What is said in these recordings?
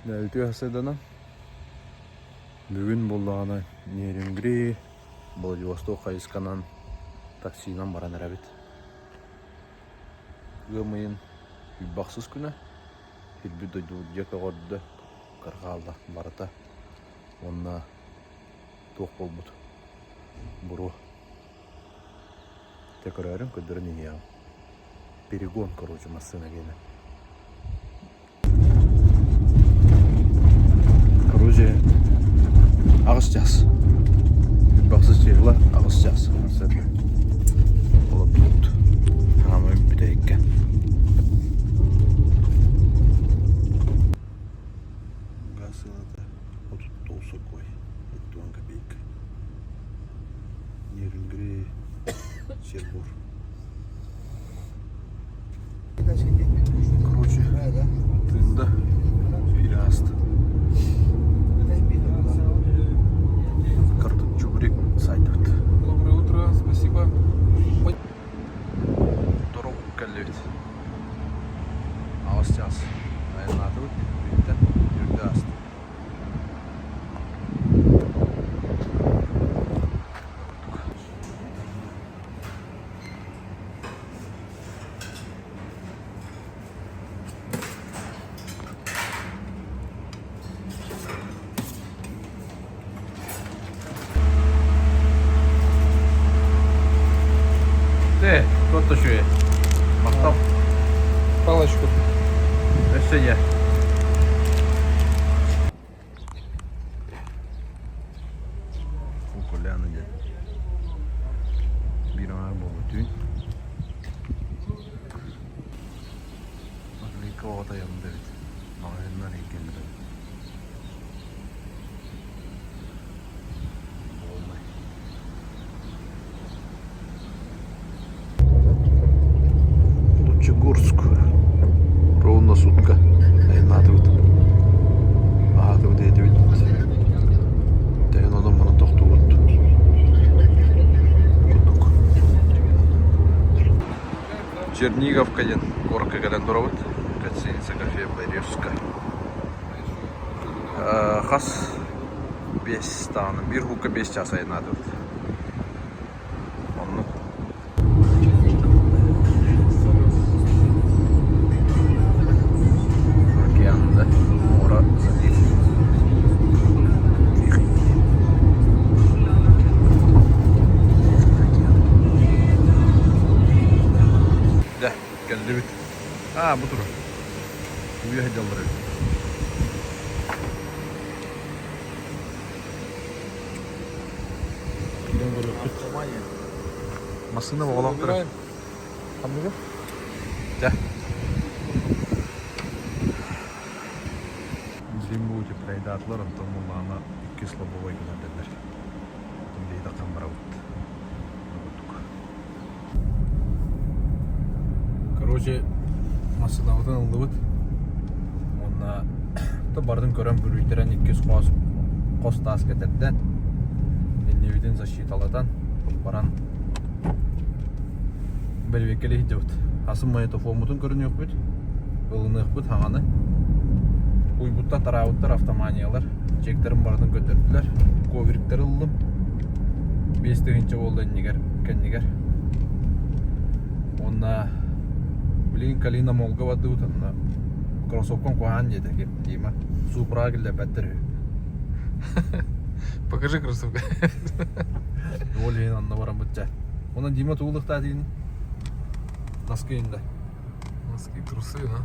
Үтүө сарсыарданан. Бүгүн буоллаҕына Нерюнгри, Владивосток хайысханан таксинан баран эрэбит. Ыам ыйын сүүрбэхсис күнэ. Сирбит дойдубут дьэ көҕөрдө, кырҕаалла барыта. Уонна туох буолбут буруо. Дьэ көрөөрүҥ, көрдөрөн иһиэҕим. Перегон, короче, массыына гиэнэ. Короче, аҕыс час. Бахсыс чыһыла аҕыс час. Олордубут. Хаамай бүтэһиккэ. Газ сыаната 39 сокуой, 70 копейка. Нерюнгри Сербур. Короче, тында Фиаст. Карточчубрик сайтыбыт. Доброе утро, спасибо. Дорог кэллибит. Аҕыс чаас айаннаатыбыт. Бүттэ. Үрдэ ааста. Ты, тот үчүгэй. Махтал. Палочку. Өссө дьэ. Кукуляны диэн биир аҥаар буолла түүн. Наклейка оҕото айанныыр эбит. Маҕаһыыннар эйгэлэрэ. Буолмай. Лучегорск. Ровно сутка айаннаатыбыт. Аһаатыбыт этибит. Тэһин онон манан тохтуубут. Курдук. Черниговка диэн куоракка кэлэн турабыт. Гостиница кафе Березка. Хас биэс даҕаны биир уһукка биэс чаас айаннаатыбыт. Оннук. Океанда муора залив. Тихий. Дьэ, кэллибит. Аа, бу турар. Үөһэ дьаллар эбит. Киирэн көрүөхпүт. Массыына оҕолоох турар. Ханныгы? Дьэ. Билин бу утепляйдаатылар, онтон муллаана иккис лобовой гынардылар. Онтон биһи таххан барабыт. Курдук. Короче, массыынабытын ыллыбыт. Уонна то бардын көрөн бүрүйтэрэн иккис хос хос таас кэтэрдэн иннибитин защиталатан баран бэрэбиэркэлии сылдьабыт. Атын магнитофоммутун көрүнүөхпүт, ылыныахпыт хаҥаны. Уйбуттар, тараабыттар автоманиялар, чектэрин барытын көрдөрдүлэр. Ковриктэри ыллым. 5000 буолла иннигэр, кэннигэр. Уонна билигин Калина молга бардыбыт онно кроссовкам куһаҕан диэтэ Дима. Супраҕа киллэрбэттэр үһү. Покажи кроссовка. Ол иһин онно бараммыт дьэ. Онон Дима тугу ылыахтаах диигин? Носки инде. Носки, трусы, а?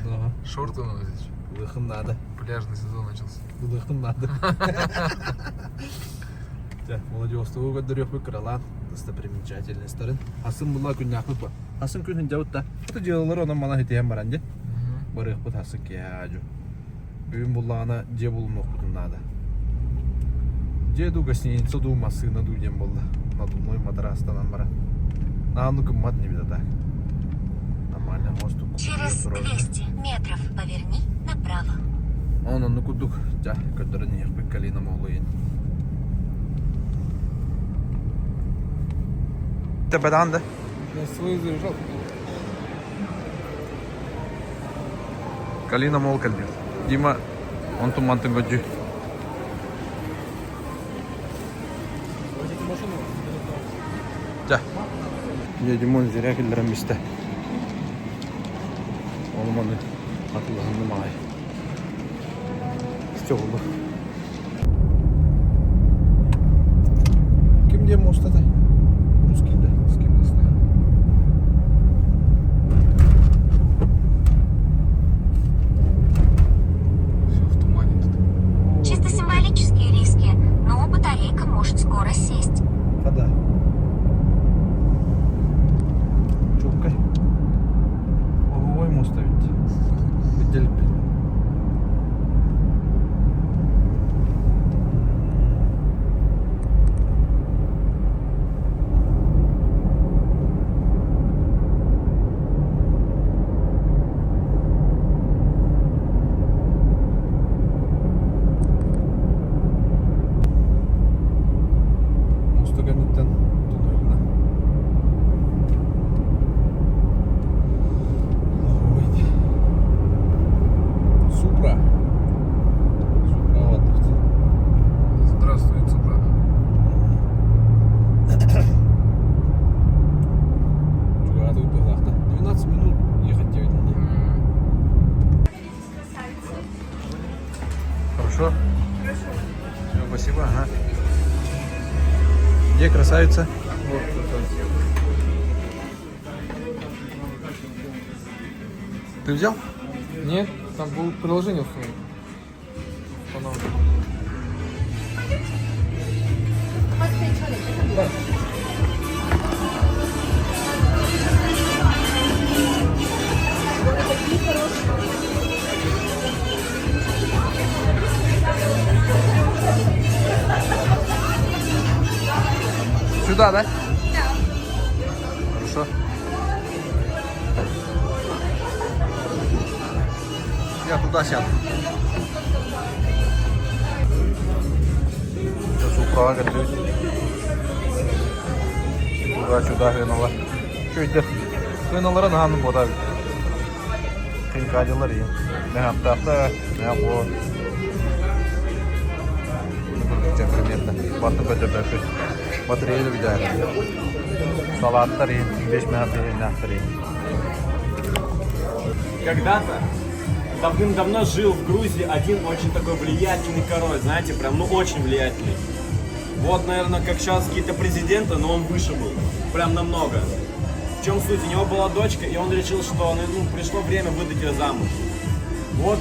Да. Шорты надо взять. Ылыаххын наада. Пляжный сезон начался. Ылыаххын наада. Дьэ, Владивостогу көрдөрүөхпүт кыралаан достопримечательностарын. Асын була күннээхпит ба. Асын күн сылдьабыт да. Это дьыалалары онон мана хитиһэн баран дьэ. Барыахпыт асын киэһэ аадьу. Бүгүн буллаҕына дьиэ булунуохпутун наада. Дьиэ дуу, гостиница дуу, массыына дуу диэн буолла. Надувной матрастанан баран. Нааны гыммат не так. Нормально мостук. Через 200 метров поверни направо. Онон онну курдук дьэ көрдөрөн иһиэхпит Калина Моолуйун. Тэбэдаан да? Я свою заряжал. Калина мол кэлбит. Дима онтун мантын көрдүү. Дьэ. Дьэ, Димон зря киллэрэн бистэ. Ону маны атыллаһынным аҕай. Стекло. Ким диэн муостатай? Русский да? С кем не знаю. Все в тумане тут. Чисто символические риски, но батарейка может скоро сесть. Хада. Чууккай. Ой, муоста эбит. Бүттэлиппит. Муоста кэнниттэн туннельна. Ой. Супра. Супра вот. Здравствуй, Супра. Чугаатыбыт быһыылаах да. 12 минут ехать диэбитин дии. Хорошо? Хорошо. Все, спасибо, ага. Где красавица? Вот, красавица. Ты взял? Нет, там было приложение установить. Устанавливал. Да. Сюда, да? Да. Хорошо. Я туда сяду. Сейчас управа готовить. Туда-сюда хыналар. Чөйдер. Хыналара наһааны буота эбит. Хинкадилар иһин. Нэһаптаахта, нэһап примерно. Бартын көтөрбөппүт. Батарея видео. Салааттар иһин, 5 минут иһин иһин. Когда-то давным-давно жил в Грузии один очень такой влиятельный король, знаете, прям, ну очень влиятельный. Вот, наверное, как сейчас какие-то президенты, но он выше был, прям намного. В чем суть? У него была дочка, и он решил, что ну, пришло время выдать ее замуж. Вот,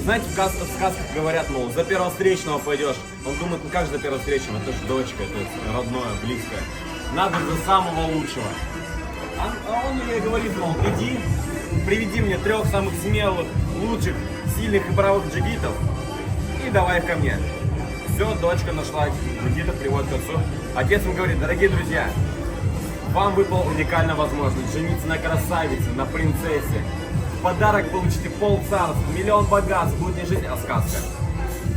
знаете, в сказках говорят, мол, за первого встречного пойдешь. Он думает, ну как же за первого встречного, это же дочка, это родное, близкое. Надо за самого лучшего. А он ей говорит, мол, иди, приведи мне трех самых смелых, лучших, сильных и бравых джигитов и давай их ко мне. Все, дочка нашла этих джигитов, приводит к отцу. Отец ему говорит, дорогие друзья, вам выпала уникальная возможность жениться на красавице, на принцессе. В подарок получите пол царства, миллион богатств, будет не жизнь, а сказка.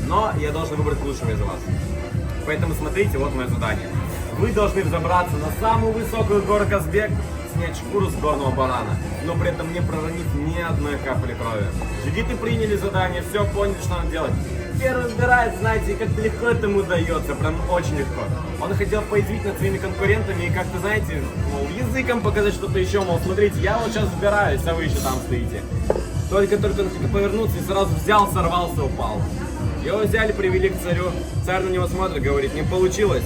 Но я должен выбрать лучшего из вас. Поэтому смотрите, вот мое задание. Вы должны взобраться на самую высокую гору Казбек, снять шкуру с горного барана, но при этом не проронить ни одной капли крови. Джигиты приняли задание, все поняли, что надо делать. Первый выбирает, знаете, как легко это ему дается, прям очень легко. Он хотел поязвить над своими конкурентами и как-то, знаете, мол, языком показать что-то еще, мол, смотрите, я вот сейчас взбираюсь, а вы еще там стоите. Только-только он хотел повернуться и сразу взял, сорвался, упал. Его взяли, привели к царю. Царь на него смотрит, говорит, не получилось?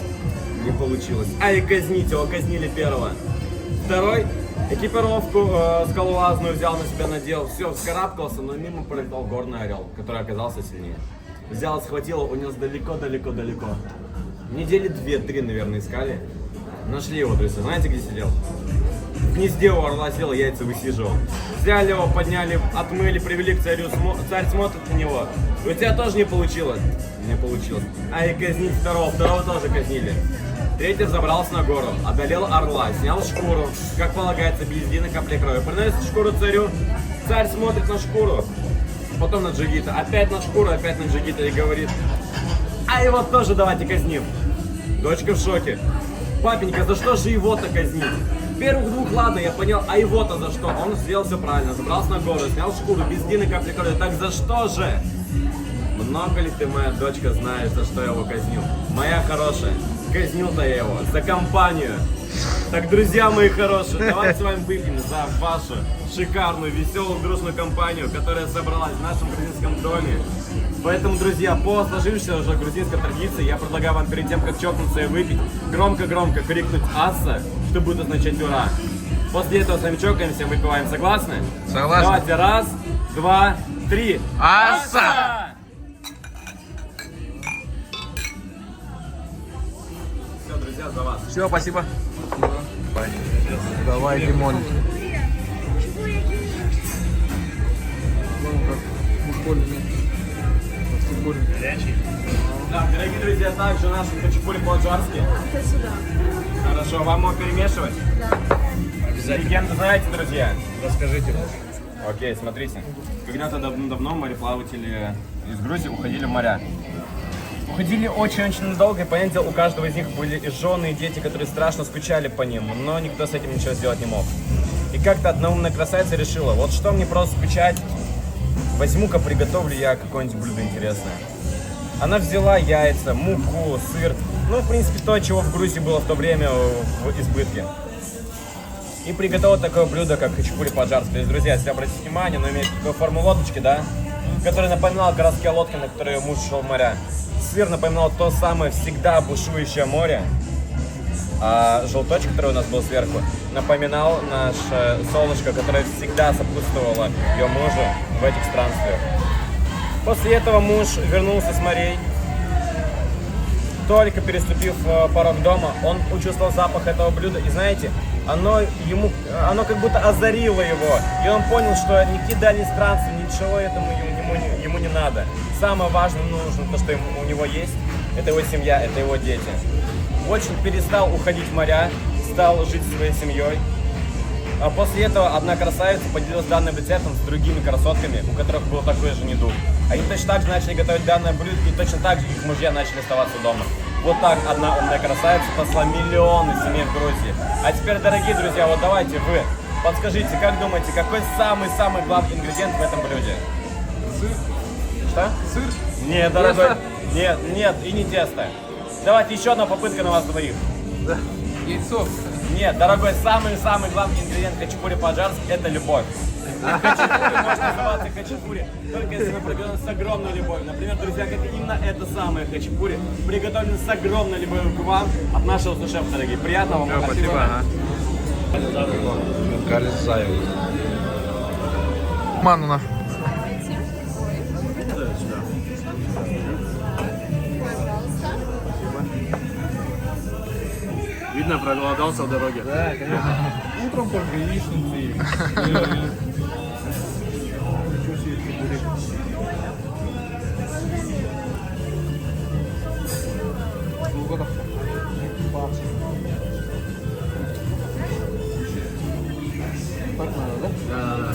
Не получилось. Ай, казните его, казнили первого. Второй экипировку скалолазную взял на себя, надел, все, вскарабкался, но мимо пролетал горный орел, который оказался сильнее. Взял, схватил, унес далеко-далеко-далеко. Недели две-три, наверное, искали. Нашли его, друзья. Знаете, где сидел? В гнезде у орла сел, яйца высиживал. Взяли его, подняли, отмыли, привели к царю. Царь смотрит на него. У тебя тоже не получилось? Не получилось. А и казнить второго. Второго тоже казнили. Третий взобрался на гору, одолел орла, снял шкуру, как полагается, без единой капли крови. Приносит шкуру царю. Царь смотрит на шкуру, потом на джигита, опять на шкуру, опять на джигита и говорит, а его тоже давайте казним. Дочка в шоке. Папенька, за что же его-то казнить? Первых двух, ладно, я понял, а его-то за что? Он сделал все правильно, забрался на гору, снял шкуру, без единой капли крови. Так за что же? Много ли ты, моя дочка, знаешь, за что я его казнил? Моя хорошая, казнил-то я его за компанию. Так, друзья мои хорошие, давайте с вами выпьем за вашу шикарную, веселую, грустную компанию, которая собралась в нашем грузинском доме. Поэтому, друзья, по сложившейся уже грузинской традиции, я предлагаю вам перед тем, как чокнуться и выпить, громко-громко крикнуть «Асса», что будет означать «Ура». После этого с вами чокаемся, выпиваем. Согласны? Согласны. Давайте, раз, два, три. Асса! Все, друзья, за вас. Все, спасибо. Давай, Димон. Вон как буквально. Баскетбольный. Да, дорогие друзья, также наши хачапури по-аджарски. Это сюда. Хорошо, вам его перемешивать? Да. Обязательно. Легенду знаете, друзья? Расскажите. Окей, смотрите. Когда-то давно-давно мореплаватели из Грузии уходили в моря. Уходили очень-очень надолго, и, понятное дело, у каждого из них были и жены, и дети, которые страшно скучали по ним, но никто с этим ничего сделать не мог. И как-то одна умная красавица решила, вот что мне просто скучать, возьму-ка приготовлю я какое-нибудь блюдо интересное. Она взяла яйца, муку, сыр, ну, в принципе, то, чего в Грузии было в то время в избытке. И приготовила такое блюдо, как хачапури по-аджарски. То есть, друзья, если обратить внимание, оно имеет такую форму лодочки, да? Которая напоминала городские лодки, на которые муж шел в моря. Сыр напоминал то самое всегда бушующее море. А желточек, который у нас был сверху, напоминал наше солнышко, которое всегда сопутствовало ее мужу в этих странствиях. После этого муж вернулся с морей. Только переступив порог дома, он почувствовал запах этого блюда. И знаете, оно, ему, оно как будто озарило его. И он понял, что никакие дальние странствия, ничего этому ему не надо. Самое важное нужно то, что у него есть, это его семья, это его дети. Очень перестал уходить в моря, стал жить со своей семьей. А после этого одна красавица поделилась данным рецептом с другими красотками, у которых был такой же недуг. Они точно так же начали готовить данное блюдо, и точно так же их мужья начали оставаться дома. Вот так одна умная красавица спасла миллионы семей в Грузии. А теперь, дорогие друзья, вот давайте вы подскажите, как думаете, какой самый-самый главный ингредиент в этом блюде? Сыр. Что? Сыр. Нет, дорогой. Тесто? Нет, нет, и не тесто. Давайте еще одна попытка на вас двоих. Яйцо. Нет, дорогой, самый-самый главный ингредиент хачапури по-аджарски – это любовь. Хачапури может называться хачапури, только если она приготовлена с огромной любовью. Например, друзья, как именно это самое хачапури приготовлено с огромной любовью к вам от нашего сушефа, дорогие. Приятного вам Все, спасибо. Ага. Кализаев. Ману нашу. Видно, проголодался в дороге. Да, конечно. Утром только яичницы ели. Ничего себе, чебурек. Так надо, да? Да, да, да,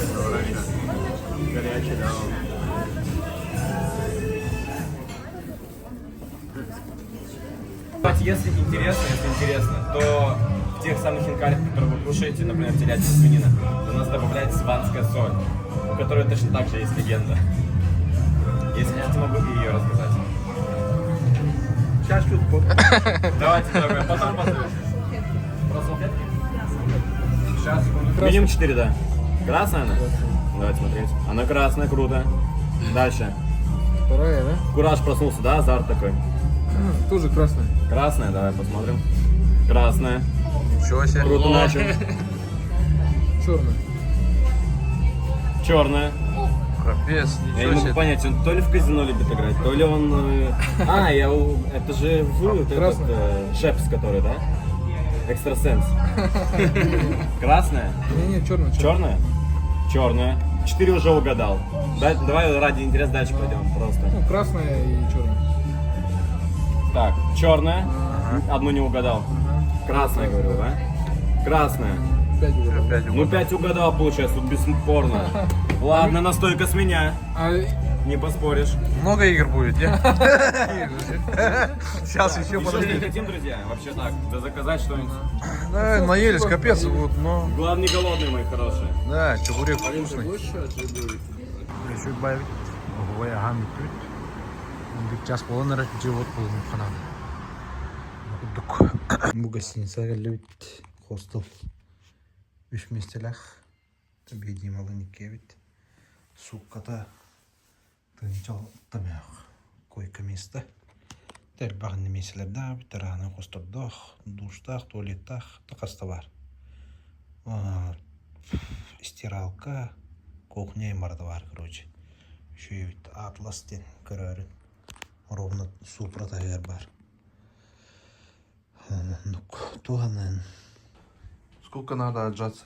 Горячий, да. Кстати, если интересно, если интересно, то в тех самых хинкалях, которые вы кушаете, например, телятина, свинина, у нас добавляется сванская соль, у которой точно так же есть легенда. Если хотите, могу и ее рассказать. Сейчас тут Давайте, дорогой, потом посмотрим. Про салфетки? Сейчас, секунду. Минимум 4, да. Красная она? Давайте смотреть. Она красная, круто. Дальше. Вторая, да? Кураж проснулся, да, азарт такой? Тоже красная. Красная, давай посмотрим. Красная. Ничего себе. Круто начал. Черная. Черная. Капец, Я не ничего могу себе. понять, он то ли в казино любит играть, то ли он... А, я... Это же вы, вот этот Красная. Шепс, который, да? Экстрасенс. Красная? Не-не, черная. Черная? Черная. Четыре уже угадал. Давай ради интереса дальше пойдем просто. Ну, красная и черная. Так, черная. Одну не угадал. Красная, говорю, да? Красная. Пять угадал. Опять Ну, пять угадал, получается, тут бесспорно. Ладно, настойка с меня. А Не поспоришь. Много игр будет, не? Сейчас еще Еще не подожди. хотим, друзья, вообще так, да заказать что-нибудь. Да, наелись, капец, вот, но... Главное, не голодные, мои хорошие. Да, чебурек вкусный. Еще бавить. Ой, ага, тут. Час буолан эрэр дьиэ-уот буолуммут ханаан. Курдук. Бу гостиницаҕа кэллибит хостел үс миэстэлээх биэдиималын иккиэбит суукката тыһыынча алта мөөх койка место элбэх миэстэлэрдээх эбит араанай хостордоох душтаах туалеттаах да хаста баар стиралка кухня барыта баар короче үчүгэй эбит атлас диэн көрөөрүн ровно супра таһыгар баар оннук туһанан Сколько надо отжаться?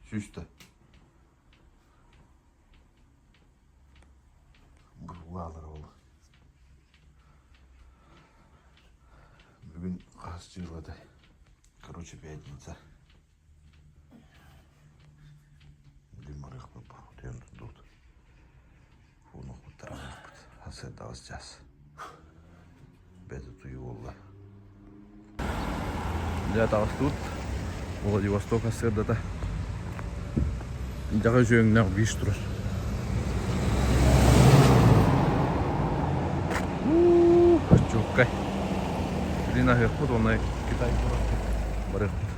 Сүүстэ. Быһылаалар ол. Бүгүн хас дьыаладай. Короче, пятница. Димарыхпыт утуйан турдубут. Уунуохпут тараныахпыт. Сарсыардаҕыс чаас. Бэт утуйуу буолла. Дьэ таҕыстыбыт. Владивосток сарсыардата. Дьаҕа үчүгэҥнээх биис турар. Чууккай. Блин аһыахпыт уонна Китай куоракка барыахпыт.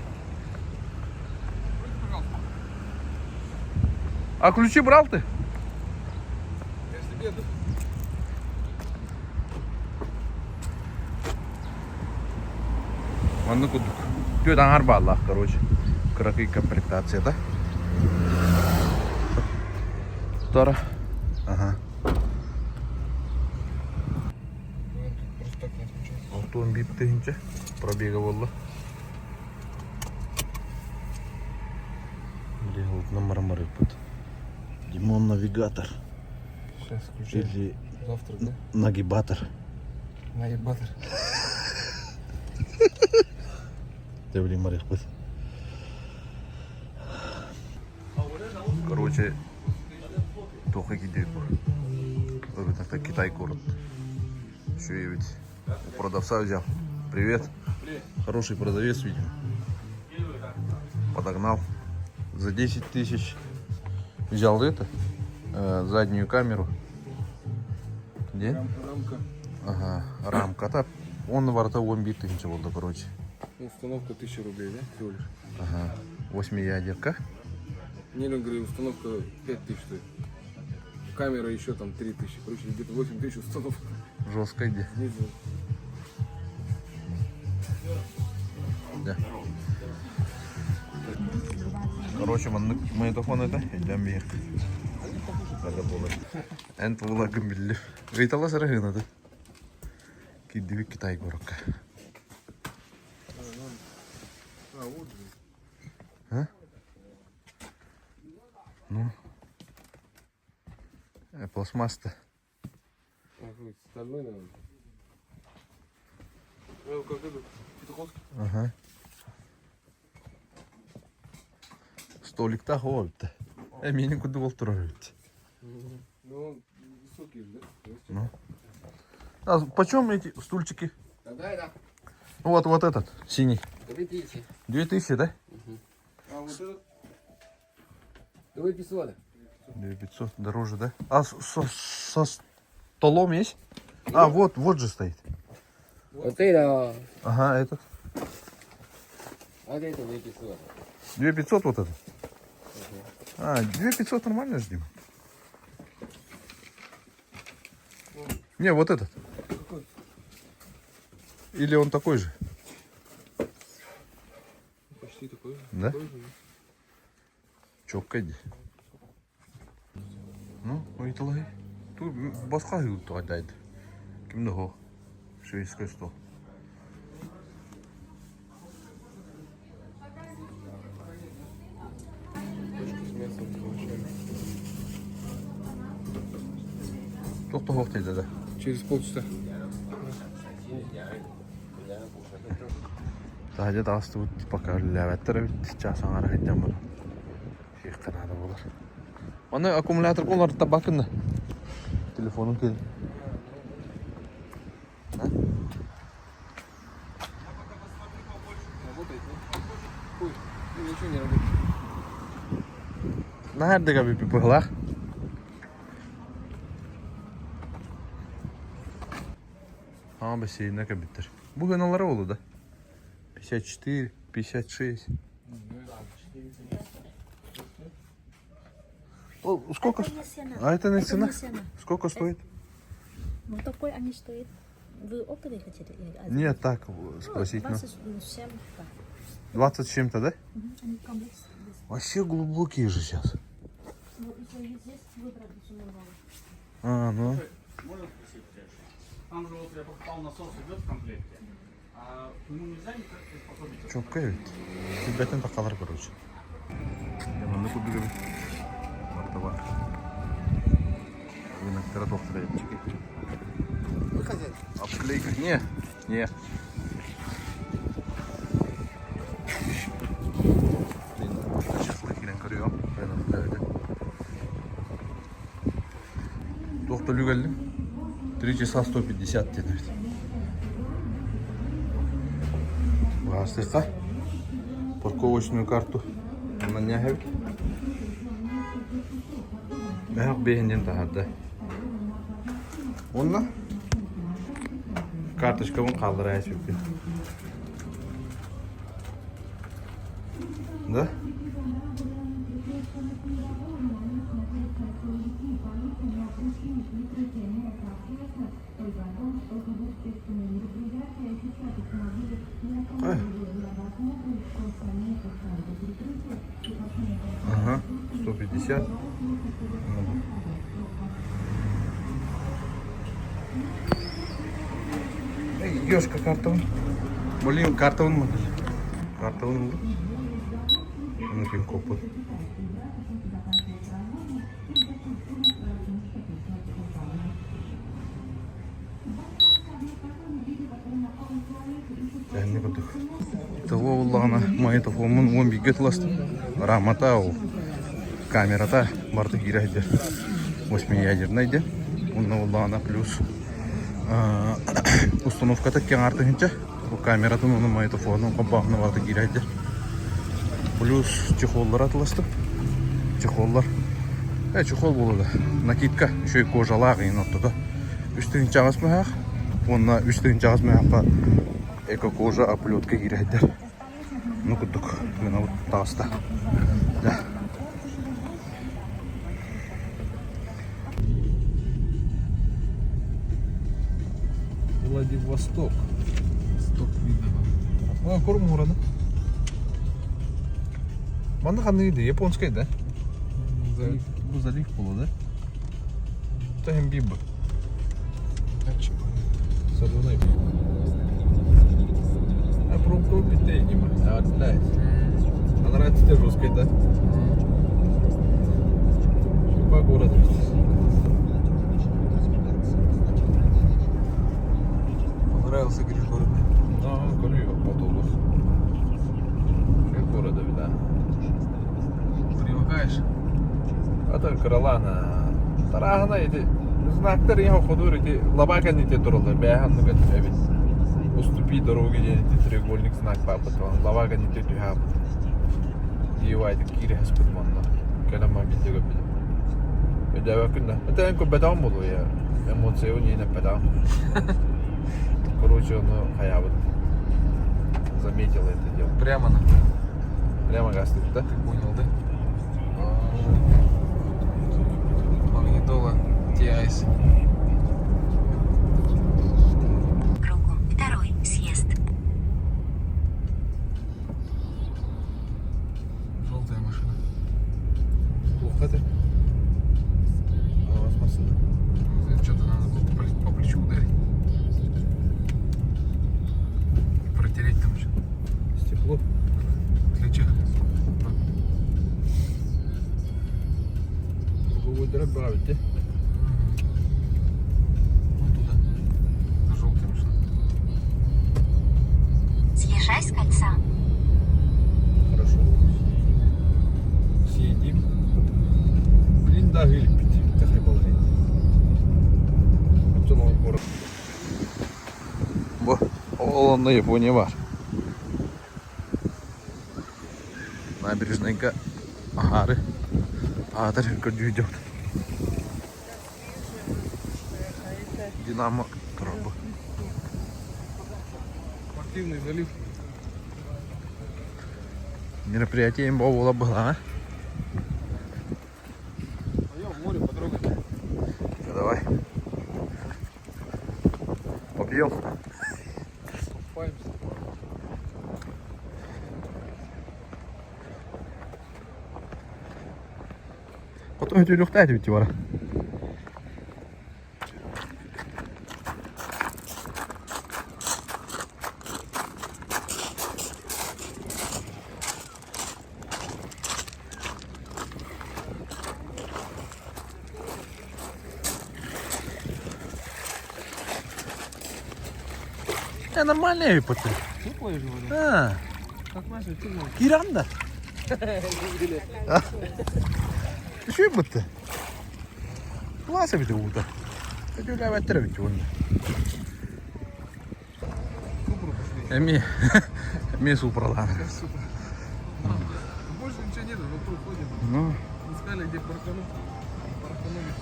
А ключи брал ты? Я себе Маннык курдук. Түөрт аҥаар бааллаах, короче. Кыракый комплектацията. Тора. Ага. Просто так не отключается. Алтуон биир тыһыынча пробега буолла. Блин, вот мармарыппыт. Димон навигатор. Сейчас включай. Или Завтрак, да? нагибатор. Наебатор. Дьэ блин марыхпыт. Короче, туохха киирдибит бу. Это Китай город. Еще и ведь у продавца взял. Привет. Хороший продавец, видимо. Подогнал. За 10 тысяч взял это, заднюю камеру. Где? Рамка. Ага, рамка. Так, он варта 11 тысяча болды, короче. Установка 1000 рублей, да? Всего лишь. Ага, восьмиядерка. Не, он говорит, установка 5000 стоит. Камера еще там 3000. Короче, где-то 8000 установка. Жестко где. Снизу. Да. Короче, маннык магнитофон это, идем бир. Эн тула гымбилли. Ыйтала сарыгынады. Киддибит Китай горокка. А, вот же. А? Ну. Пластмасса-то. А, стальной, наверное. Ну, как этот, Петуховский. Ага. Столиктаах ол эбит. Э, миэнин курдук ол турар эбит. Ну, он высокий же, да? Ну. А почем эти стульчики? Да, да. Ну вот, вот этот, синий. 2000. 2000, да? А вот этот? 2500. 2500, дороже, да? А со столом есть? А, вот, вот же стоит. Вот это, Ага, этот. вот это 2500. 2500 вот этот? А, 2500 нормально же, Дима? Не, вот этот. Какой? Или он такой же? Почти такой же. Да? Такой же, да. Чокка иди. Ну, ыйыталаһый. Ту басқа тугайдайды. Кимде хо? Шведский стол. Точка с мясом с овощами. Тохто дейді да. Через полчаса. Таһырдьа таҕыстыбыт пока үлэлээбэттэр эбит. Чаас аҥара сылдьан баран. Киэххэ наада буолар. Аны аккумуляторга уларытта бакынна. Телефонун кел. Работает, нет? Ой, ну ничего не работает. Наһаа быһылаах. А, бассейнна кэбиттэр. Бу гыналара болу да. 54, 56. О, сколько? Это не цена. А это не Это цена? не цена. Сколько стоит? Ну такой они стоит. Вы оптовые хотите или один? Нет, так Ну, спросить. Ну, 20 с чем-то. 20 с чем-то, да? Мгм, Они комплекс. здесь. Вообще глубокие же сейчас. Вот еще здесь выбрать еще нормально. А, ну. Можно спросить тебя? Там же вот я покупал насос идет в комплекте. А к нему нельзя никак приспособить? Чопка ведь. Ребятам такалар, короче. Манны курдук эбит. Барыта бар. Рыноктара тохтара чеки. Вы хозяин? Обклейка. Не, не. Блин, чехлы кирен көрüyorum. Рыноктарда. Доктор Люгальды. 3 часа 150 диэн эбит. Баастыка. Парковочную карту. Манна эбит. Мөһөх биэһиннен таһарда. Онно карточкабын хааллараа сүппүн. Да? Ай. Ага, 150. Ну. Эй, Ёшка картабын. Блин, картабын мы. Картабын булды. Оны пин копы. Тэһинни курдук. Того буллаҕына магнитофоммун уон бииргэ тыластым. Рамата ол камерата барыта киирэ сылдьар. Восьмиядернай диэн. Уонна буллаҕына плюс установката киэҥ артыһынча. Бу камератын уонна магнитофонун холбооһуна барыта киирэ сылдьар. Плюс чехоллары атыластым. Чехоллар. Э, чехол буолла да. Накидка үчүгэй кожалаах иһин ортото. Үс тыһыынча аҕыс мөһөөх. Уонна үс тыһыынча аҕыс мөһөөххө эко-кожа оплетка киирэ сылдьар. Ну курдук гынабыт таҕыста. Да. Владивосток. Сток видно вам. А, Курмурана. Манна ханныгы японская, да? Залив. Бу залив буолла, да? Это хэмбиб. Соленый. А пробка питей не А, блядь. А нравится тебе русской, да? По городу. Понравился, говоришь, город? Ну, говорю, потолок. Как города, да. Привыкаешь? Ата кыралаана тараһына ити знактар иһэ ходур ити лабака ити тураллар бээһаннык эбит уступи дороги диэн ити треугольник знак бааппыт лабака ити түһаабыт диевайды киире хаспыт манна кэлэн билде көрбүтүм өйдөөбөккүн да это эн көрбөтөҕүм буолуо я эмоциябын иһин эппэтэҕим короче ону хайаабыт заметил это дело Прямо на. прямо газ да Ты понял, да? Магнитола TIS. Кругу. Второй съезд. Желтая машина. Плохо ты. А у вас машина. Что-то надо было по плечу ударить. И протереть там что-то. Стекло. Для чего? Круговой дробь да? Вон туда. Это желтая машина. Съезжай с кольца. Хорошо. Съедим. аһыы иликпит. Тэхай балаһын. Оттон ол куорат. Бу ол онно Япония бар. Набережнайга аһаары аатар көрдүү дьон. Динамо турар бу. Спортивный залив. Мероприятие им буола быһылаҕа. Пойдем в море потрогать. Давай. Попьем. Купаемся. Потом өтүүлүөхтээх этибит бара. Э, нормальная ипоты. Теплая же вода. А, Как наша теплая. Киран да. Үчүгэй бытты. Класс эбит уута. Өтүүлээбэттэр эбит уонна. Эми эми супралаан. Больше ничего нет, вокруг ходим. Ну, Искали, где паркануть. Парканули.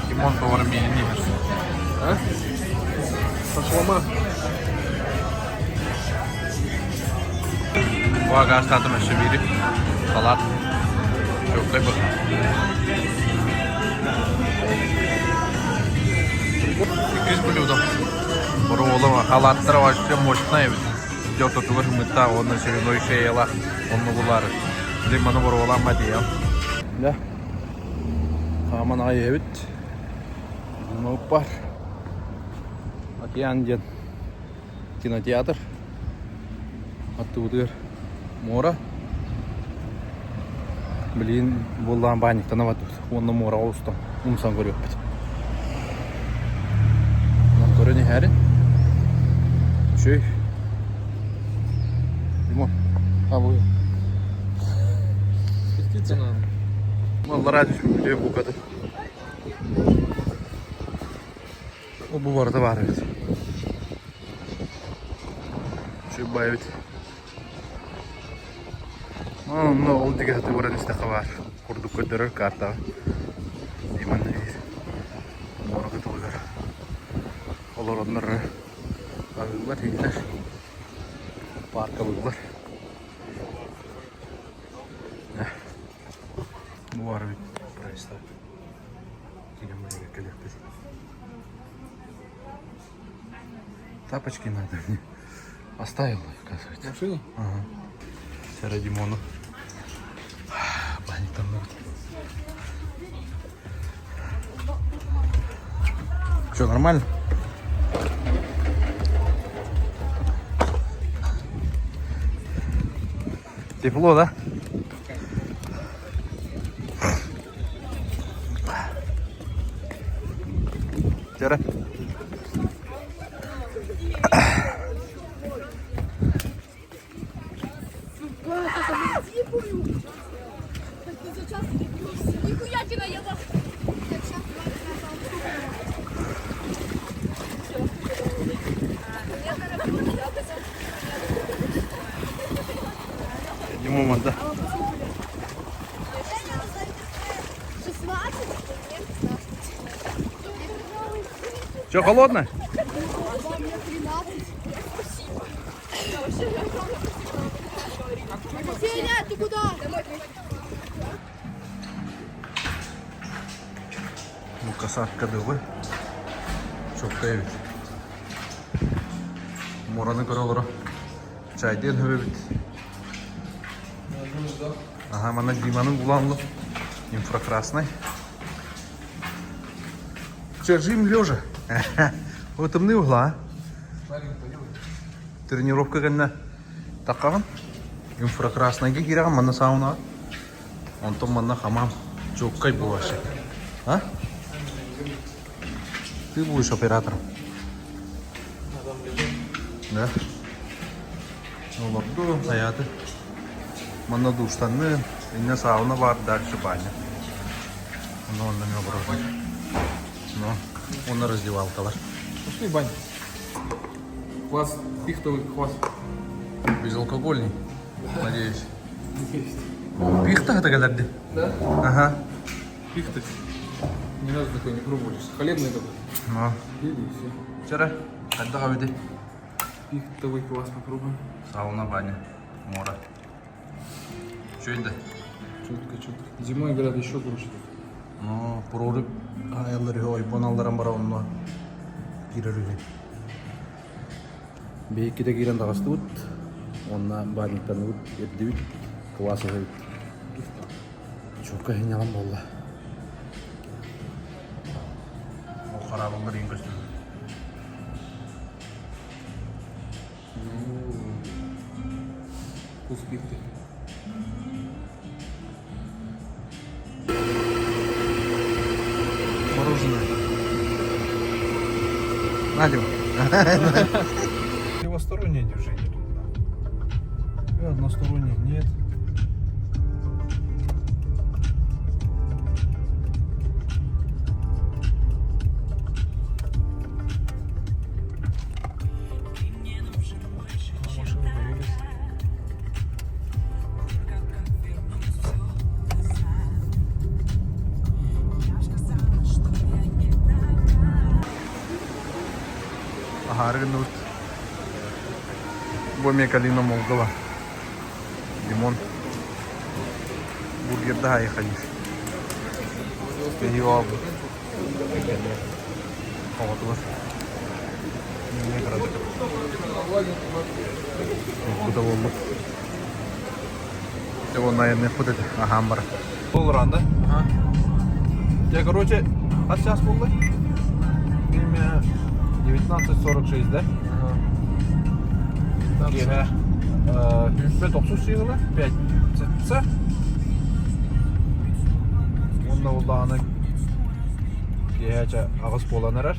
Димон повар миини. А? Шашлама. Буага астатым өссө бири. Салат. Чөккөй бу. Иккис блюдо. Боруолама халаттара вообще мощная эбит. Дьортотугар ымыттаах уонна свиной шеяла оннугулар. Диманы боруолаама диям. Да. Хааман аҕай эбит. Бар. Океан диэн кинотеатр. Аттыбытыгар муора. Билигин буоллаҕын баанньыктана барбыт. Уонна муораҕа устан умсан көрүөхпүт. Онон көрөн иһээрин. Үчүгэй. Димон, а вы? Спуститься надо. Маллара түспүтү букаты. Ол бу барыта баар эбит. Үчүгэй баай эбит. Онно ол диэки сатыы баран истэххэ баар. Курдук көрдөрөр картаҕа. Иман муора кытылыгар олороннор аһыыллар, иһиллэр, пааркалыыллар. Бу баар эбит прайста. Киирэн кэлиэхпит. Тапочки надо мне. Оставил, оказывается. Машину? Ага. Сера Димону. Баник там могут. Что, нормально? Тепло, да? Вчера. Димон, да. Что, холодно? Сеня, ты куда? Ну, касатка дылы. Чокка эбит. Муораны көрө олоро. Чайдыан хөп эбит. Аха, манна Диманы буланлы. Инфракрасный. Че, жим лежа. Вот тымныы угла. Тренировка кэннэ таххаҕын. Инфракраснайга киирэҕин манна саунаҕа. Онтон манна хамаам. Чуоккай буолашы. А? Ты будешь оператором. Да? Олорду, хайааты. Манна душтанны, инне сауна бар, дальше баня. Ну, онно мен оборудован. Ну, онно раздевалкалар. Пошли в баню. Квас, пихтовый квас. Безалкогольный, надеюсь. Пихта это кэлэрди? Да? Ага. Пихта. Ни разу такой не пробовали. Хлебный такой. Ну, Пили и все. вчера хайдах эбити? Пихтовый квас попробуем. Сауна, баня, море. Үчүгэй да? Четко, четко. Зимой, говорят, еще круче. Ну, прорубь айаллар үһү, ойбон алларан бара онно киирэр үһү. Биһиккитэ киирэн таҕыстыбыт, уонна баанньыктанныбыт, ирдибит, квас ыһабыт. Чуокка иһин буолла. Ол хараабыллар иһин көстүбүт. Вкус пихты. Мороженое. На, Дима. Левостороннее движение тут, да. И односторонних нет. Машины появились. Аһаары гынныбыт. Бу эмиэ калина молгала. Лимон. Бургерда хайхайыр. Его Оҕотугар. Эмиэ кыратык. Бу да буоллун. Дьэ уонна айанныахпыт этэ. Аһаан баран. Долларан да? Ага. Я, короче, а сейчас болды? Время 19.46, да? Ага. Киэһэ сүүрбэ тохсус сыыһыла, пятница. Уонна буоллаҕына киэһэ чэ аҕыс буолан эрэр.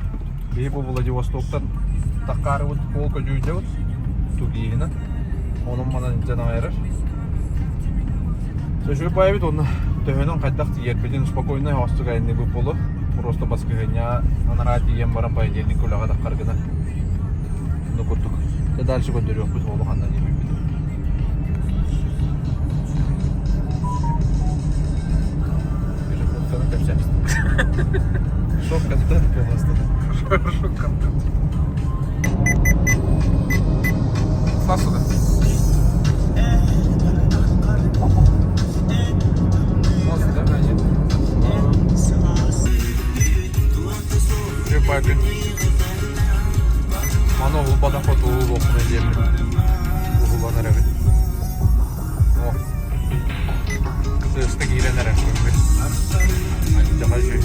Биһи бу Владивостоктан таккаарыбыт куол көдьүүрдэбит тугиһынан. Онон манан илдьэн аҕай эрэр. Сөшүрбайбыт уонна төһөнөн хайдах тиийэрбитин спокойно оһоҕостук айанныыбыт буолуо. Просто баскыһыанньа анараа тиийэн баран понедельник үлэҕэ таххар гына. Ну курдук. Дьэ дальше көрдөрүөхпүт уолу ханна диэбиппит. Пешеходканы кэпсээбит. Шок контент просто. Хорошо, контент. Сасуда. Мост, да? А, нет. Чепаки. Маны уһулбатах хотугу уһулуохпун диэммин уһулан эрэбин. О, сыыска киирэн эрэр күммүт. Аччаҕа үчүгэй.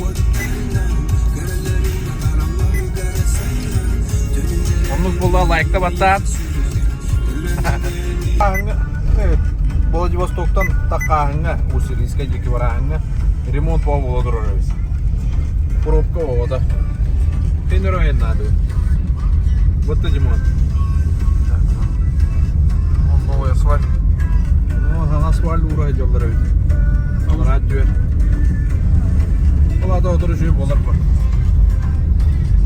Оннук буолла лайкта баттаат. Владивостоктан Такааһыҥҥа, Уссурийскай диэки барааһыҥҥа ремонт буола турар эбит. Пробка оҕото. Тенер надо. Вот ты, Димон. Вон новый асфальт. Ну, саҥа асфальт уура дьоллор эбит. Алараа түөр. Ол ата отур үчүгэй буолар ба.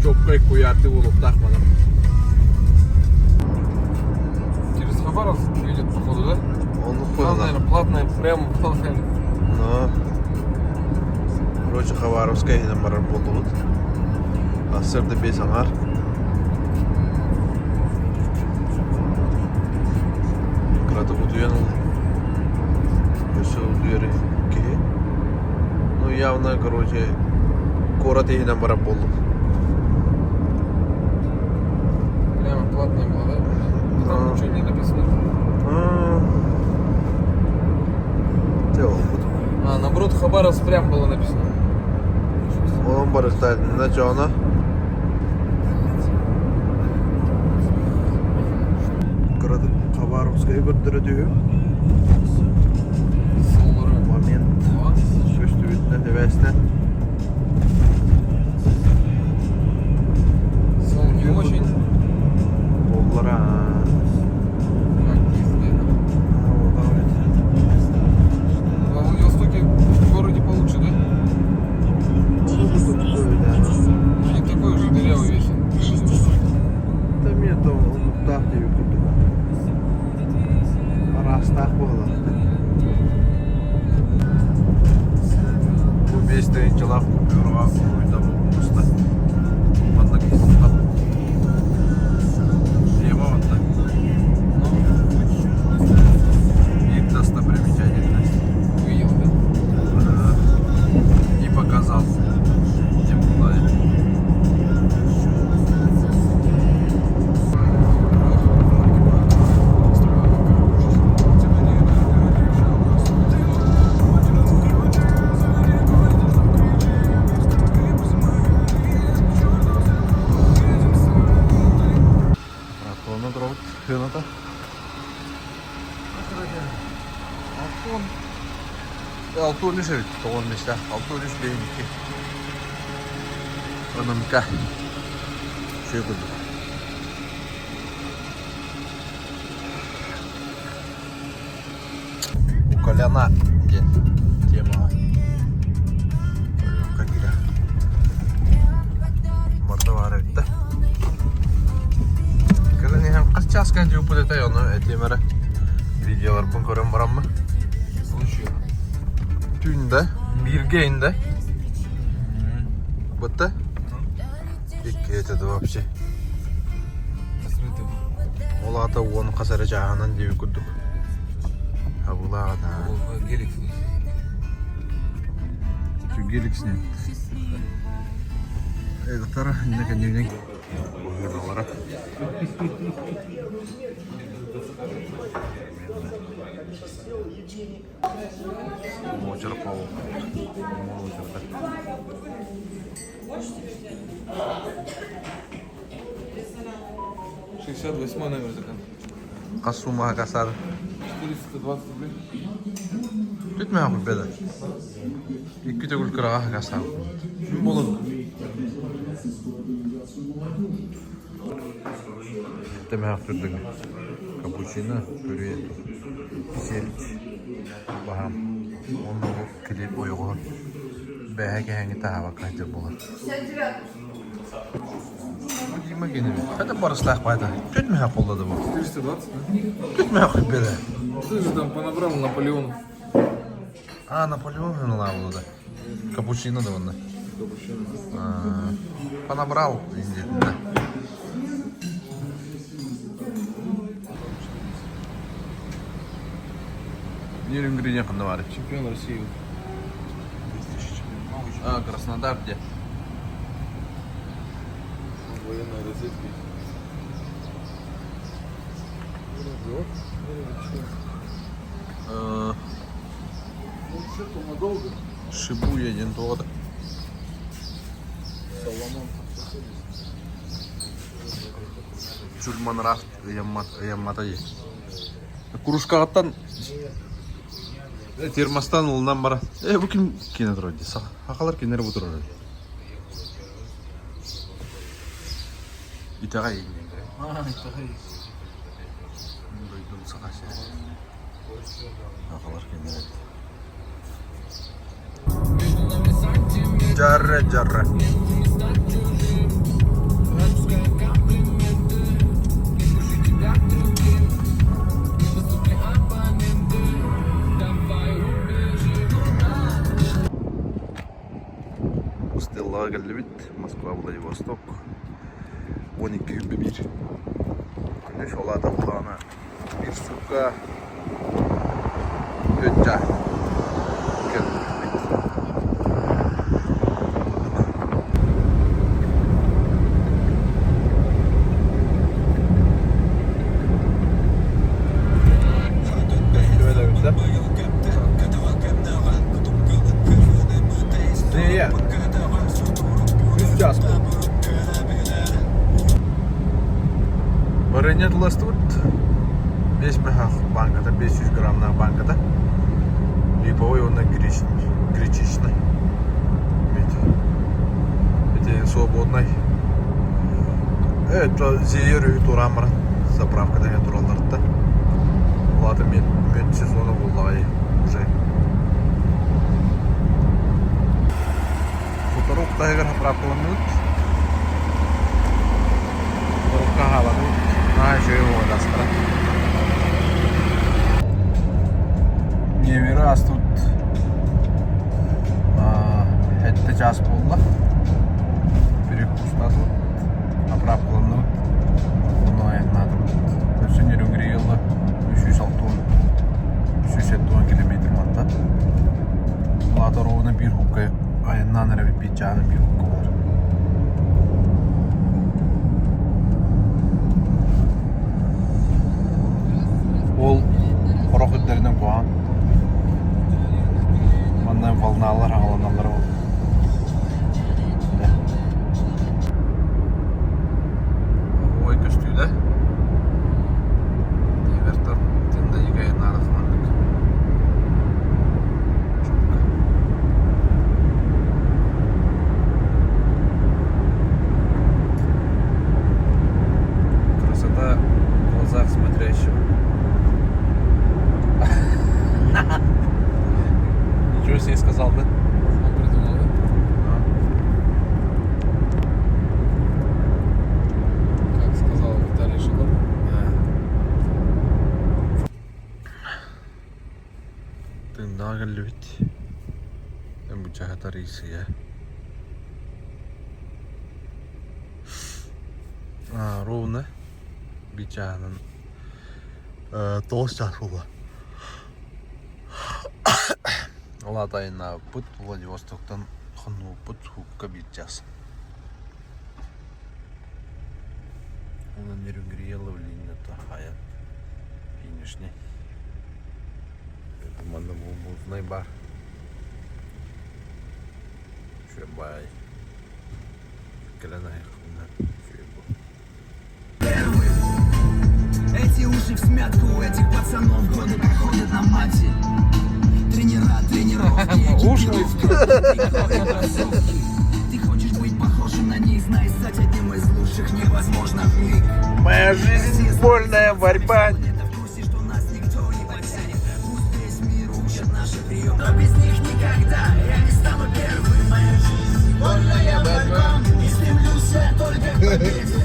Чоккай куйаарды буолуохтаах манан. Через Хабаровск идет, походу, да? Он Там, наверное, платная, прямо платная. Ну, короче, Хабаровская иһинэн барар буоллубут. Сарсыарда биэс аҥаар. Кыратык утуйан ыллым. Өссө утуйар киһи. Ну, явно, короче, куорат иһинэн барар буоллум. Прямо платная была, да? Ну, там А. ничего не написано. А. Дьэ, буолбут. А, наоборот, Хабаровск прям было написано. Онон барыстаатына дьоно. Кыратык Хабаровскайы көрдөрө түһүм. Солары. Момент О, көстүбүтүнэн. Сибээстэн. Сон не очень. Буоллара. Во Владивостоке в городе получше, да? Через 350 Ну, не такой уже дырявый весь. 60. Там это онуктаах диэби курдук. Араастаах буолар. Бу биэс тыһыынчалаах купюраҕа уруйда булгуста. Манна киһи Тема манна. Их достопримечательность. Увидел, да? И показал. Тем более. Ратона дробот хыната. Алтон. Алтон үс эбит, тоҕон месте. Алтон үс бэйин икки. НМК. Үчүгэй курдук. Коляна диэн темаҕа Өлүөххэ киирэ. Барда баар эбит да. Кэлэн иһэн хас чааска дьууппут этэй ону этиэм эрэ. Видеоларбын көрөн бараммын. Түүн да, бииргэ инде. Бытта? Икки это вообще. Ол аата уон хас эрэ чааһынан диэби курдук. Абылаҕа Гелик Гелик снять. Эдатара инне кэннибинэн быһыылара. Муочар пол. Муочар. 68 номер заказ. Хас суммаҕа касар? 420 рублей. Бүтмэҕэ беда. Икки төгүл кыраҕа касар. Болун. Тэмээх түрдүҥ. Капучино, пюре, сельдь, баһаам. Уонна бу килиэп ойоҕоһун бэһэ кэһэҥҥи таһаабакка сылдьар буолар. Дима Геневич, это барыстаах баайда. Түт мөһө холлады бу. 420, да? Түт мөһө беде. Ты же там понабрал Наполеонов. А, Наполеон да. Капучино да вон. Капучино. Понабрал, да. Нерюнгри ханна бар. Чемпион России. А, Краснодар где? Военная разведка. Ну, что-то надолго. Шибуя диэн туоҕа Соломон. Чульманрафт ыйаммата дии. Кружкаҕыттан термостан ылынан баран э бу ким киинэ турар дии сахалар кинилэр бу турар итэҕэй дойдум саха сирэ сахалар кинилэр Жарра жарра Стеллаҕа кэллибит Москва Владивосток 12 1 Күнүс ол аата буллаҕына биир суукка Өттө кэлбиппит. Үс час Барыня туластыбыт 5 мөһөх банката 500 граммнаах банката липовой уонна гречичный. Свободнай. Это Зеер үһү туораан баран заправкада эмиэ туралларыттан. Ол аата мед, мед сезона буоллаҕай уже. Сотору таһыгар заправкаланныбыт. Сорукка хаалабыт. Наһаа үчүгэй уоҕадастара. Невера астыбыт сэттэ чаас буолла. Перекустаатыбыт, заправкаланныбыт, онно айаннаатыбыт. Өссө Нерюнгри ыла 360 370 километр мантан. Улаата ровно биир хукка айаннаан эрэбит биир чааһын биир хукка буолар. Ол хорох үрдэринэн куһаҕан. Манна волналар аҕаланаллар ол. Ой көстүүдэ. Эвертон тында айаннаадах маннык. Чука. Красота в глазах смотрящего. Ничего себе сказал, да? Он придумал, да? Как сказал Виталий Шилов. Тыыннаах кэллибит. Бу тарыйсыйа. Ровно биир чааһынан тоҕус чаас буолла. Ол аата айаннаабыппыт Владивостоктан хоннубуппут суукка биир чаас. Онон Нерюнгрия Лавлинната айан финишный. Манна музнай бар. Үчүгэй баай. Кэлэн айахпына үчүгэй бу. Эти уши в смятку, у этих пацанов годы проходят на мате. Тренера, тренировки, экипировка, кроссовки. Ты хочешь быть похожим на них, знай, стать одним из лучших невозможно в миг. Моя жизнь вольная борьба. Планета в курсе, что нас никто не потянет. Пусть весь мир учит наши приемы, но без них никогда я не стану первым. Моя жизнь вольная борьба, и стремлюсь я только к победе.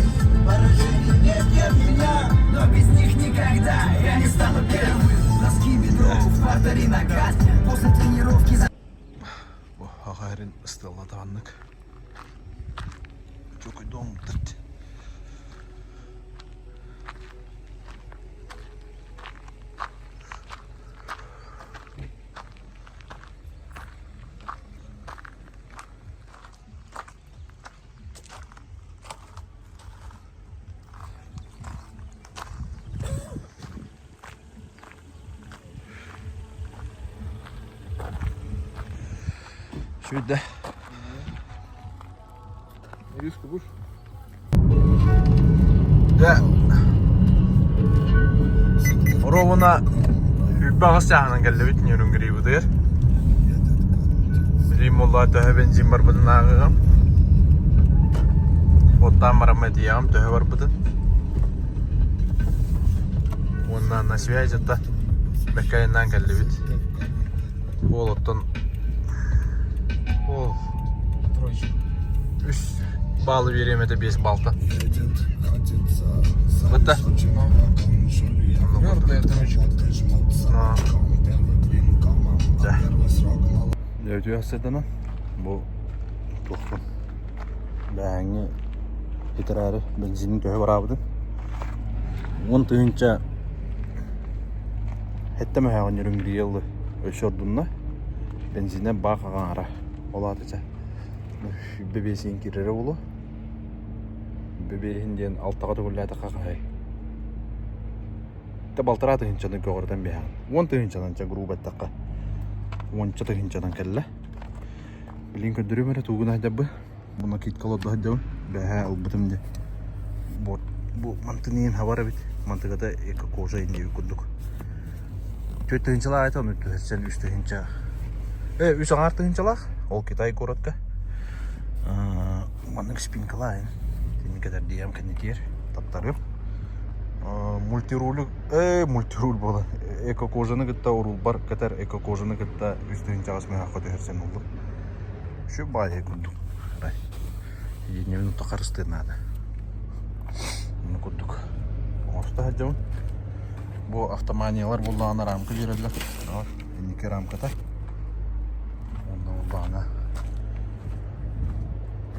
Поражений нет, нет меня, но без них никогда я не стану первым. Носки бедро, в партере накат, после тренировки за Бу аҕа ыстыаллатаҕаннык. Чокуйдуом төрт. Сүүрдэ. Ириску будешь? Дьэ, оруобуна 28 чааһынан кэллибит Нерюнгрибытыгар. Билигин буоллаҕа төһө бензин барбытын ааҕыаҕым. Оттаан бараммын этиэҕим төһө барбытын. Уонна на связь это бэккэ айаннаан кэллибит. Ол оттон ол үс баалы биэриэм этэ биэс балтан. Бытта. Твердая троечка. Да. Дьэ, сыданан бу туохпун бээһэҥҥи итирээри бензинин төһө бараабытын 10 000 сэттэ мөһөөҕүн ньүрүҥдүйэ ылы өссө ордунна бензинэ баах аҥаара ол аата чэ 105 киирэрэ буолуо 105 диэн алтаҕа төгүллээтэххэ хаһай Тэ балтараа тыһыынчаны көҕүрүтэн биэһэҕин. Уон тыһыынчанан чэ грубо эттэххэ. Уонча тыһыынчанан кэллэ. Билигин көрдөрүөм эрэ тугун сылдьарбын. Бу накидка олордо сылдьабын. Бэҕэһээ ылбытым дии. Бу бу мантын иһин хабар эбит. Мантыгата эко кожа индиги курдук. Түөрт тыһыынчалаах этэ, ону түһэрсэн үс тыһыынча. Э, үс аҥаар тыһыынчалаах. Ол Китай городка. Маннык спинкалаайын. Тинни кэтэрдиэм кэннитиэр таптарыам. Мультирулю, э, мультируль буолан эко-кожаны кытта уруулбар кэтэр эко-кожаны кытта үс тыһыынчаҕас мөһөөххө түһэрсэн ыллым. Үчүгэй баайы курдук. Арай. Сиденьебин утта харыстыыр наада. Ону курдук. Оҥосто сылдьабын. Бу автоманиялар буоллаҕына рамка биэрэллэр. Инники рамката. Онно буоллаҕына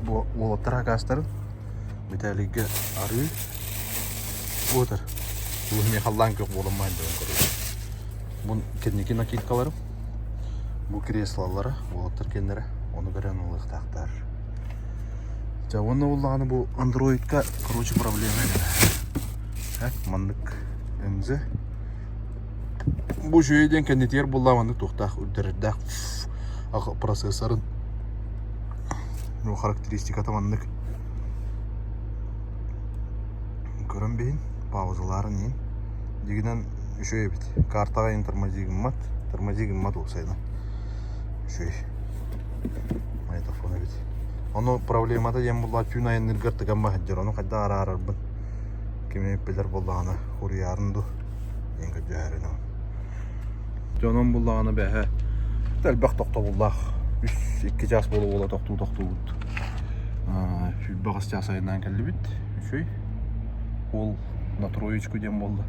бу уолаттар акаастарын Виталийга арыы буотар. Бу эмиэ халлаан күөх буолан маһын дьон көрөр. Бу кэнники накидкаларым. Бу креслолара, уолаттар кэннэрэ ону көрөн ылыахтаахтар. Дьэ уонна буоллаҕына бу андроидка короче проблема эбит. Маннык МЗ Бу үчүгэй диэн кэннитигэр буоллаҕа маннык туохтаах үрдэрэрдээх процессорын ну, характеристиката маннык көрөн биһин паузаларын иһин дьигинэн үчүгэй эбит картаҕа иһин тормози гыммат тормози гыммат уопсайынан үчүгэй магнитофон эбит ону проблемата диэн буоллаҕа түүн айанныыргар тыган баһыддьар ону хайдах араарарбын кими билэр буоллаҕына хуруйаарын дуу диэн көрдөһөрүн Дьонум буллаҕына бэһэ элбэх тохтобуллаах үс икки чаас буола-буола тохтуу тохтуубут сүүрбэ чаас айаннаан кэллибит үчүгэй ол на троечку диэн буолла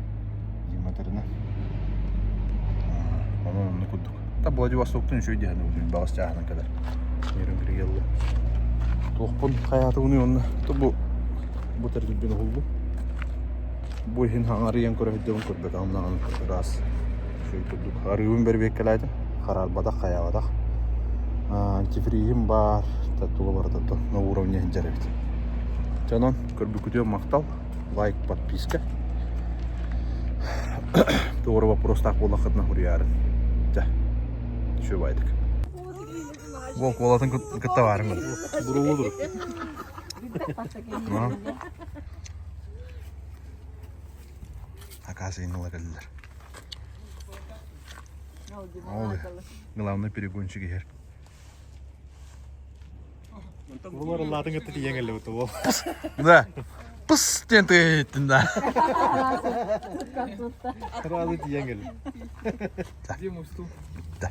Дима тэринэ онон оннук курдук та Владивостоктан үчүгэй диэн сүүрбэ чааһынан кэлэр Нерюнгри туохпун хайаатыбыный онно бу бу тэрилбин уһуллум Бу иһин аҥарыйан көрө сылдьабын көрбөтөҕүм даҕаны ыраас үчүгэй курдук. Арыыбын бэрэбиэркэлээтим, хараарбатах, хайаабатах. Антифриһим баар, туга барыта на уровне сылдьар эбит. Дьэ онон көрбүккүтүгэр махтал, лайк, подписка. Туох эрэ вопростаах буоллаххытына суруйаарын. Дьэ, үчүгэй баайдык. Уол куолатын кытта баарыҥ. Бурулуу Оказывается, ыла кэллилэр. Ол главный перегонщик иһэр. Булар ыллаатын кытта тиийэн кэллибит ол. Да. Пыс диэн тыйыттын да. Сразу тиийэн кэлли. Где мой стул? Да.